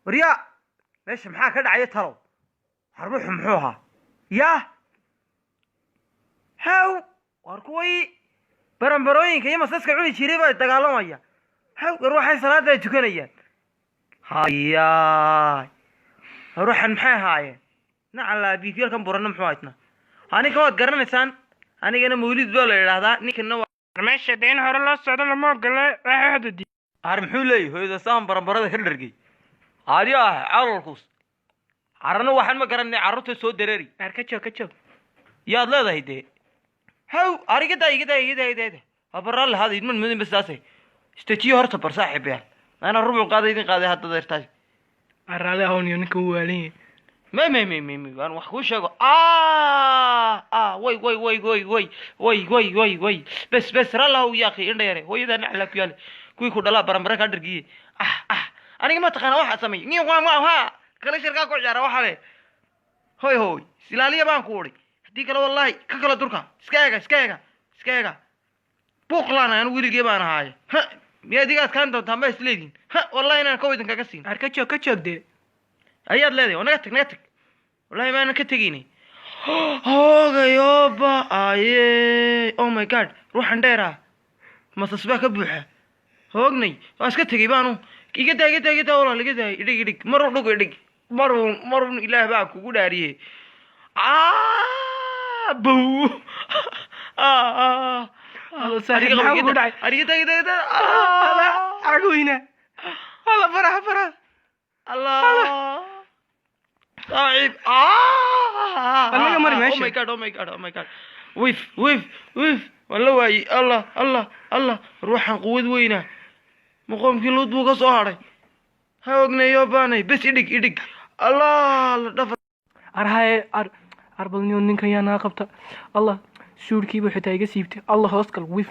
Waryaa, meesha maxaa ka dhacaya talow? Harbuxu muxuu ahaa? Yaa haw, war kuwii baranbarooyinka iyo masaska cuni jiray baa dagaalamaya. Haw, war waxay salaada ay tukanayaan. Hayaay, war waxaan maxay ahaayeen? Nacalaa biifyalkan buranna muxuu haysnaa? Aninka waad garanaysaan, anigana Mawlid baa la idhaahdaa, ninkana waa Meesha dee in hore loo socdo lama ogole, waxa hadadi. Har muxuu leeyahy? Hooyada saan baranbarada ka dhargay adi ah calalkuus carana waxaan ma garanay, carruurta soo dareeri. Ar ka joog, ka joog. Yaad leedahay dee? Haw, arigadaa igadaa igadaa igadaa habaraan lahaada idman mudin basaase istajiyo horta bar saaxiibayaal, anaa rubuc qaada idin qaaday hadda deertaasi. Araale hawniyo, ninka wuu waalan yahay. May may may may may, waan wax kuu sheego. Ah ah, way way way way way way way way way, bes bes, rallahu ya akhi, indha yare, hooyadaa naclaa ku yaale, kuwii ku dhalaa baranbara kaa dhargiye. Ah ah, aniga ma taqaana waxaa sameey nin waa ma ha kala shirkaa ku ciyaara waxaa le. Hoy hoy, isilaaliya baan ku uri, haddii kale wallahi ka kala durka. Iska eega, iska eega, iska eega. Buuqlaan anu weligee baan ahaaye. Ha, miyaad iga adkaan doontaa? Ma isleediin? Ha, wallahi inaan kow idin kaga siin. Ar ka joog, ka joog dee. Ayaad leedahay oo naga tag, naga tag. Wallahi maanan ka tegaynay. Hoogayoba aye, oh my God, ruuxan dheer ah masas baa ka buuxa. Hoognay, waa iska tegay baanu. Iga daa, iga daa, iga daa walaal, iga daa. Idhig, idhig, marun dhug, idhig marun, marun. Ilaah baa kugu dhaariyey. Bow. Alla saaxiib, maxaa kugu dhacay? Iga daa, iga daa, iga daa. Alla cagweyna, alla faraha, faraha. Allah, saaxiib. Anaga mari meesha. Oh my God, oh my God, oh my God, wif wif wif, waan la waayey. Allah, Allah, Allah, ruuxan quwad weyna, maqoomkii Luud buu ka soo hadhay. Ha ognayo baanay. Bes, idhig, idhig. Allah, la dhafa. Ar haye, ar ar balniyo, ninkan yaa naa qabta? Allah, suudhkiibu xitaa iga siibtay. Allah, hoos gal, wif.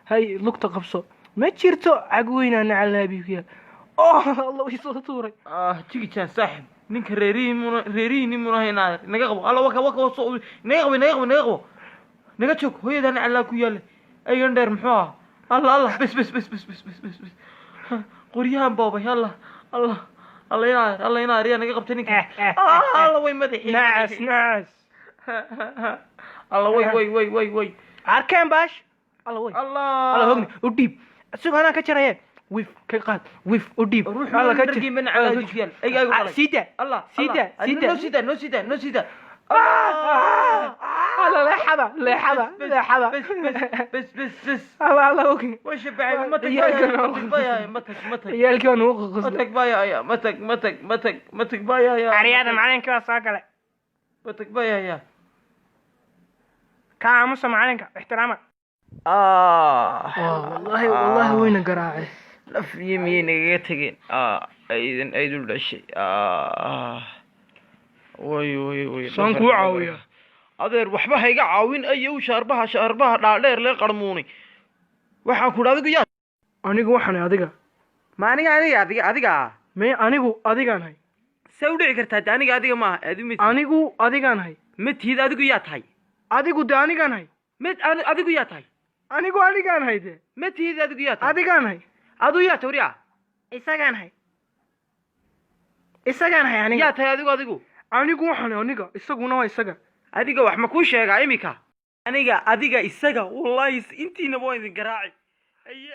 Hay, lugta qabso. Ma jirto cagweynaa, nacalaabi ku yaal. Oh Allah, way soo tuuray. Ah, jigijaan saaxib, ninka reerihii muna, reerihiini muna haynaa. Naga qabo. Alla, waka waka soo, naga qabo, naga qabo, naga qabo, naga joog. Hooyadan callaa ku yaalla, aygan dheer muxuu ahaa? Allah, Allah, bes bes bes bes bes bes bes bes, qoryahan boobay. Allah, Allah, Allah, inaar, Allah, inaar, yaa naga qabtay ninka? Allah, way madaxii. Nacas, nacas. Allah, way way way way way. Arkeen baash. Alla way. Allah. Alla, hogni u dhiib, isagoo anaa ka jaraye. Wif, ka qaad, wif, u dhiib. Alla, ka jar. Siida. Allah. Siida, siida. No sida, no sida, no sida. Alla, leexada, leexada, leexada. Bes bes bes bes bes. Alla, alla, hogni. Way shabacay. Ma tag? Ciyaalkan. Baya, ma tag, ma tag. Ciyaalkii waa nugu Ma qoslay. tag baya ya, ma tag, ma tag, ma tag, ma tag baya ya. Aryaada, macalinkii waa soo galay. Ma tag baya ya. Ka aamusa macalinka, ixtiraama. Ah. Wallahi, wallahi wayna garaacay. Naf iyo miyay nagaga tegeen? Ah, aydan aydul dhashay. Ah, way way way. Saan kuu caawiya? Adeer, waxba ha iga caawin. Ayow, shaarbaha, shaarbaha dhaadheer lee qarmuunay. Waxaan ku idhi, adigu yaa? Anigu waxaan adiga. Ma aniga aniga adiga adiga? May, anigu adigaan hay. See u dhici kartaa de? Aniga adiga maaha, adi ma Anigu adigaan hay. Ma tihid. Adigu yaa tahay? Adigu de anigaan hay. Ma adigu yaa tahay? Anigu adigaan hay de. Ma tihid. Adigu yaa tahay? Adigaan hay. Adu yaa tahay, waryaa? Isagaan hay, isagaan hay aniga. Yaa tahay adigu, adigu? Anigu waxaan aniga, isaguna waa isaga. Adiga wax ma kuu sheegaa imika? Aniga, adiga, isaga, wallahi intiinaba waan idin garaaci. Aye.